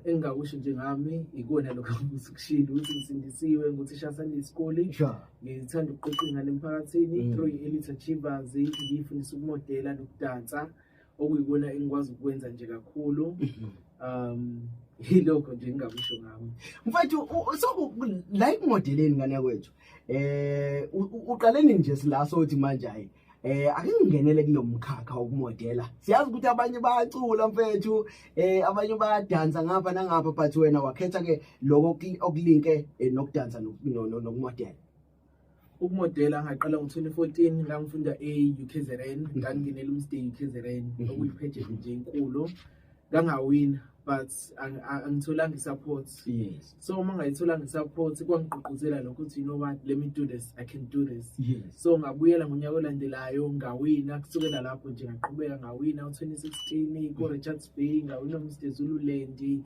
Engingakusho nje ngami ikona lokho ukuthi ukuthi ngisindisiwe, nguthisha Sunday school. Ngithanda ukuqoqa ingane emphakathini through i-Elite Achievers, ngiyifundisa ukumodela nokudansa, okuyikona engikwazi ukwenza nje kakhulu. Yilokho nje engingakusho ngami. Mfethu, so la ekumodeleni, ngane yakwethu, uqaleni nje sila sothi manje hayi, ake ngingenele kulo mkhakha wokumodela? Siyazi ukuthi abanye bayacula, mfethu, abanye bayadansa ngapha nangapha, but wena wakhetha ke lokho okulinke nokudansa nokumodela. Ukumodela ngaqala ngo-2014, ngangifunda e-UKZN, ngangingenela uMr UKZN, okuyi-pageant nje enkulu. Ngangawina, but angitholanga i-support. So uma ngayitholanga i-support, kwangigqugquzela lokho ukuthi, you know what, let me do this, I can do this. So ngabuyela ngonyaka olandelayo, ngawina. Kusukela lapho nje ngaqhubeka, ngawina u-2016 ko-Richards Bay, ngawina uMr Zululand.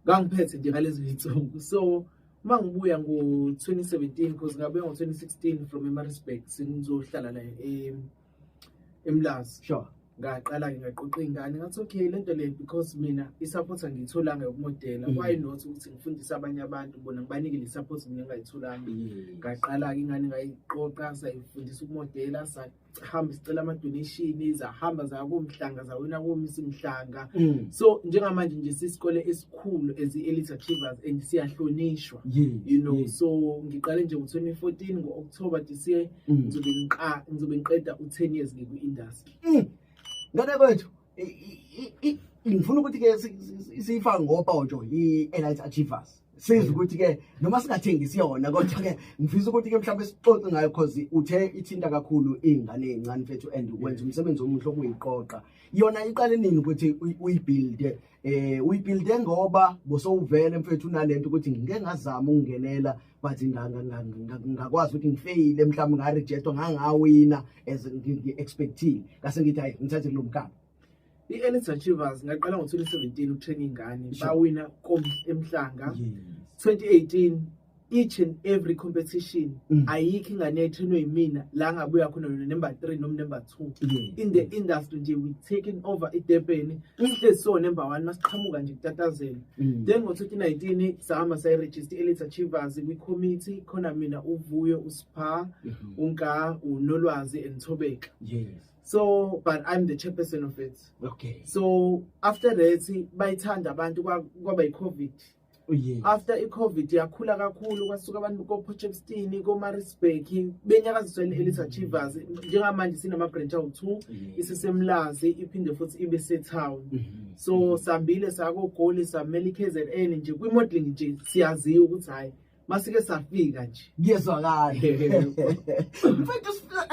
Ngangiphethe nje ngalezo zinsuku. So uma ngibuya ngo-2017, because ngabuya ngo-2016 from eMaritzburg, sengizohlala la eMlazi, ngaqala-ke ngaqoqa iy'ngane, ngathi okay, lento le, because mina i-support angiyitholanga yokumodela, why not ukuthi ngifundise abanye abantu, bona ngibanike le support mina engayitholanga? Ngaqala-ke, ingane ngayiqoqa, sayifundisa ukumodela, sahamba sicela ama-donation, zahamba zaya koMhlanga, zawina koMiss Mhlanga. So njengamanje nje sisikole esikhulu as i-Elite Achievers and siyahlonishwa. So ngiqale nje ngo-2014, ngo-October this year, ngizobe ngiqeda u-10 years ngikwi-industry. Ngane kwethu, ngifuna ukuthi ke siyifake ngopotsho i-Elite Achievers, sizwe ukuthi ke noma singathengisi yona, kodwa ke ngifisa ukuthi ke mhlawumbe sixoxe ngayo, because uthe ithinta kakhulu iy'ngane ey'ncane, mfethu, and wenza umsebenzi omuhle okuyiqoqa. Yona iqale nini ukuthi uyibuilde? Uyibuilde ngoba bosowuvele, mfethu, unalento ukuthi ngike ngazama ukungenela, but ngakwazi ukuthi ngifeyile, mhlawumbe ngarejectwa, ngangawina as ngi-expectile, ngase ngithi hayi, ngithathe kulo mkhaba? I-Elite Achievers ngaqala ngo-2017 ukutrain ingane. Bawina eMhlanga. 2018, each and every competition, ayikho ingane etrainwe yimina la ngabuya khona no number 3 noma number 2. In the industry nje, we taken over iDurban, sihlezi so number 1 masiqhamuka nje, kutatazela. Then ngo-2019 sahamba sayiregister i-Elite Achievers kwi-committee, khona mina, uVuyo, uSpha, unka uNolwazi and Thobeka. So but I'm the chairperson of it. So after that bayithanda abantu, kwaba i-COVID. After i-COVID yakhula kakhulu, kwasuka abantu ko-Potchefstroom, ko-Maritzburg, benyakaziswa i-Elite Achievers. Njengamanje sinama-branch awu-2, iseseMlazi, iphinde futhi ibe se-town. So sambile sakoGoli, samela i-KZN nje kwi-modeling nje, siyaziwa ukuthi hhayi, masike safika nje. Kuyezwakala, mfethu.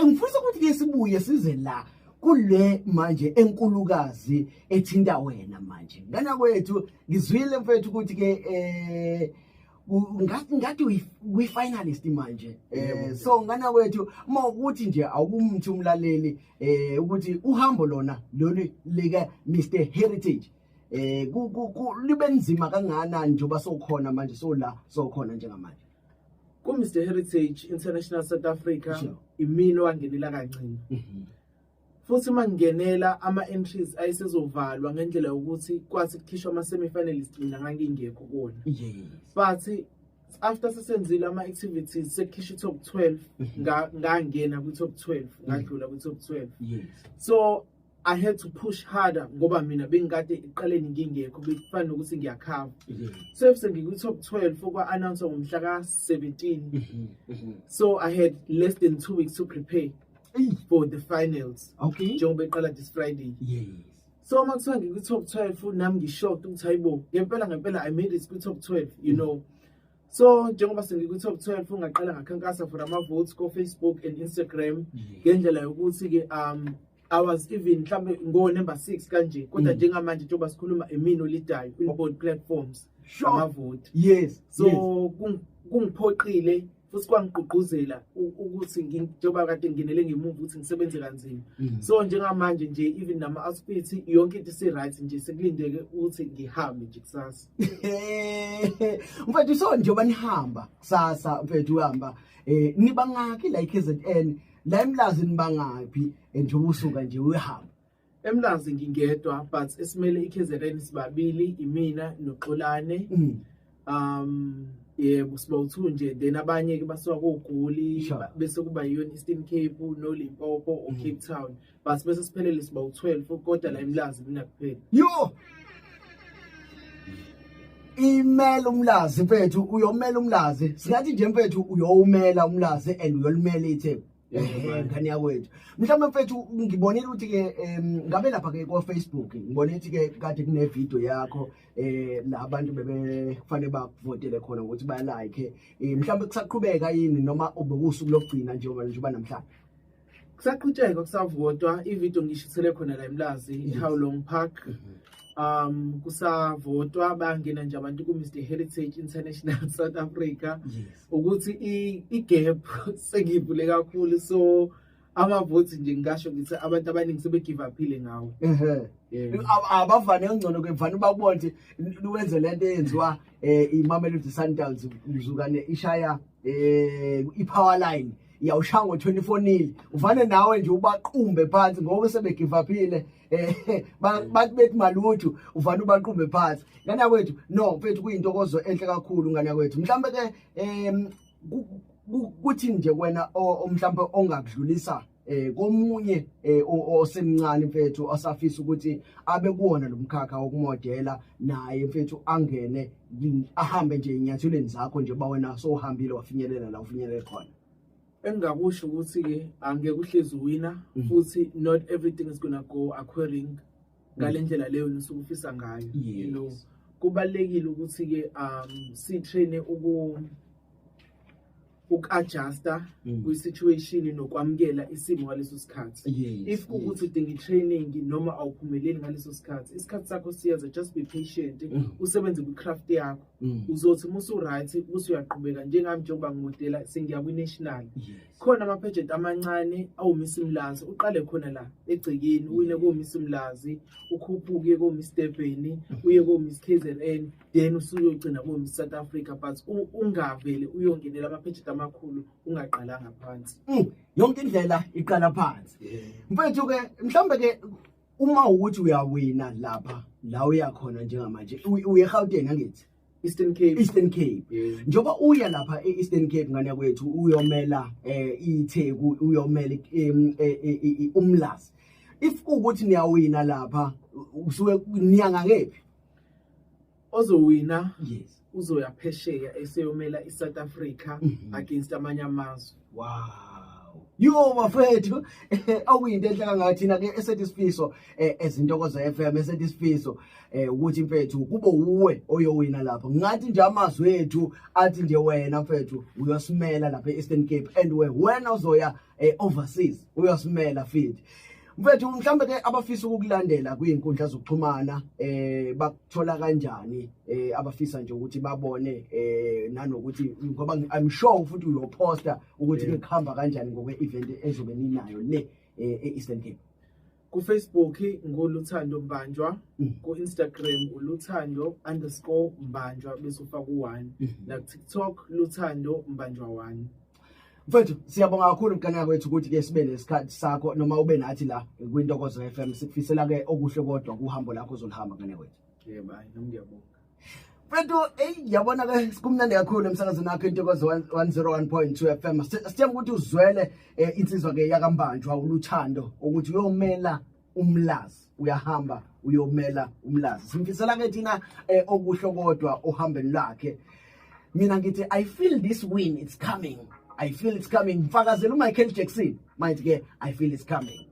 Ngifisa ukuthi ke sibuye size la kule manje enkulukazi ethinta wena manje, ngana kwethu. Ngizwile, mfethu, ukuthi ke ngathi uyi-finalist manje. So ngana kwethu, uma ukuthi nje awumthi umlaleli ukuthi uhambo lona lolu lika Mr Heritage libe nzima kangakanani, njengoba sokhona manje, so la sokhona njengamanje? Ku-Mr Heritage International South Africa, imina owangenela kancane. Futhi uma ngingenela, ama-entries ayesezovalwa ngendlela yokuthi kwathi kukhishwa ama-semi-finalist, mina ngangingekho kuwona. But after sesenzile ama-activities, sekukhishwa i-top 12, ngangena kwi-top 12, ngadlula kwi-top 12. So I had to push harder, ngoba mina bengikade ekuqaleni ngingekho, bekufana nokuthi ngiyakhava. So if sengikwi-top 12, okwa-announce ngomhla ka-17, so I had less than 2 weeks to prepare for the finals, njengoba eqala this Friday. So uma kuthiwa ngikwi-top 12, nami ngishocked ukuthi hayibo, ngempela ngempela I made it kwi-top 12. So njengoba sengikwi-top 12, ngaqala ngakhankasa for ama-votes ko-Facebook and Instagram, ngendlela yokuthi-ke I was even mhlambe ngo number 6 kanje, kodwa njengamanje njengoba sikhuluma, imina olidayo in both platforms amavoti. So kungiphoqile futhi kwangigqugquzela ukuthi njengoba kade ngingenele ngemuva, ukuthi ngisebenze kanzima. So njengamanje nje, even nama-outfit, yonke into isi-right nje, sekulindeke ukuthi ngihambe nje kusasa. Mfethu, so njengoba nihamba kusasa, mfethu, uhamba nibangaki la eKZN, la eMlazi nibangaphi, njengoba usuka nje uyahamba? Emlazi ngingedwa, but esimele iKZN sibabili, imina noXolane. Yebo, siba u-two nje, then abanye ke basuka koGoli, bese kuba yiyona Eastern Cape noLimpopo or Cape Town, but bese siphelele siba u-12, kodwa la eMlazi mina kuphela. Yo, imela uMlazi mfethu, uyomela uMlazi, singathi nje mfethu uyowumela uMlazi and uyolimela iTheku. Ngane yakwethu, mhlawumbe mfethu ngibonile ukuthi ke ngabe lapha ke kwa Facebook ngibonile ukuthi ke kade kune video yakho la abantu bebe kufanele bakuvotele khona ukuthi baya like. Mhlawumbe kusaqhubeka yini noma ubekusuku lokugcina njengoba namhlanje? Kusaqhutshekwa, kusavotwa. Ividiyo ngishithele khona la eMlazi, i-How Long Park. Kusavotwa, bayangena nje abantu ku-Mr Heritage International South Africa. Ukuthi i-gap sengiyivule kakhulu, so amavoti nje ngingasho ngithi abantu abaningi sebe-give up-ile ngawo. Abavane ngcono ke mfana bakubona ukuthi wenze lento eyenziwa iMamelodi Sundowns mzukane ishaya iPower Line, iyawushaya ngo-24 nil, uvane nawe nje ubaqumbe phansi ngoba sebe-give up-ile, bathi bethi maluthu, uvane ubaqumbe phansi, ngane yakwethu. No mfethu, kuyintokozo enhle kakhulu, ngane yakwethu. Mhlambe ke kuthi nje wena mhlambe ongakudlulisa komunye osemncane mfethu osafisa ukuthi abe kuwona lo mkhakha wokumodela naye mfethu, angene ahambe nje inyathelweni zakho nje ba wena sowuhambile wafinyelela la ufinyelele khona. Engingakusho ukuthi-ke angeke uhlezi uwina, futhi not everything is gonna go according ngale ndlela leyo nisuke ufisa ngayo. Kubalulekile ukuthi-ke si-train uku-adjusta kwi-situation nokwamukela isimo ngaleso sikhathi. If kuwukuthi udinga i-training noma awuphumeleli ngaleso sikhathi, isikhathi sakho siyeza, just be patient. Usebenze kwi-craft yakho. Uzothi uma usu-right bese uyaqhubeka njengami, njengoba ngimodela sengiya kwi-national. Khona ama-pageant amancane awu-Miss Mlazi, uqale khona la egcekeni, uwine ko-Miss Mlazi, ukhuphuke ko-Miss Durban, uye ko-Miss KZN, then usuyogcina ko-Miss South Africa, but ungavele uyongenela ama-pageant amakhulu ungaqalanga phansi. Yonke indlela iqala phansi mfethu. Ke mhlawumbe ke uma ukuthi uyawina lapha la uya khona njengamanje, uye eGauteng angithi? Eastern Cape. Eastern Cape. Yeah. Njengoba uya lapha e-Eastern Cape, ngane kwethu, uyomela iTheku, uyomela uMlazi, if kuwukuthi niyawina lapha, usuke niyanga ngephi? Ozowina uzoya phesheya eseyomela i-South Africa against amanye amazwe. Wow, yo bafethu, okuyinto enhle kangaka. Thina ke esethi isifiso ezintokozo FM, esethi isifiso ukuthi mfethu kube uwe oyowina lapha. Ngathi nje amazwi ethu athi nje wena mfethu uyosimela lapha e-Eastern Cape and wena uzoya overseas uyosimela futhi mfethu. Mhlambe ke abafisa ukukulandela kwizinkundla zokuxhumana bakuthola kanjani, abafisa nje ukuthi babone nanokuthi ngoba I'm sure futhi uyoposta ukuthi kuhamba kanjani ngokwe event ezobe ninayo le e-Eastern Cape? Ku-Facebook nguLuthando Mbanjwa, ku-Instagram uluthando_Mbanjwa bese ufaka u-1, naku-TikTok Luthando Mbanjwa 1. Mfethu, siyabonga kakhulu mngane kwethu ukuthi ke sibe nesikhathi sakho noma ube nathi la kwintokozo FM. Sikufisela ke okuhle kodwa kuhambo lakho ozolihamba, mngane kwethu. Yebo, hayi nami ngiyabonga. Mfethu, ey yabona ke sikumnandi kakhulu emsakazweni wakho Intokozo 101.2 FM. Sithemba ukuthi uzwele insizwa ke yakaMbanjwa uLuthando ukuthi uyomela uMlazi, uyahamba uyomela uMlazi. Simfisela ke thina okuhle kodwa ohambeni lwakhe. Mina ngithi I feel this win, it's coming. I feel it's coming. Mfakazela uMichael Jackson. Manje ke I feel it's coming.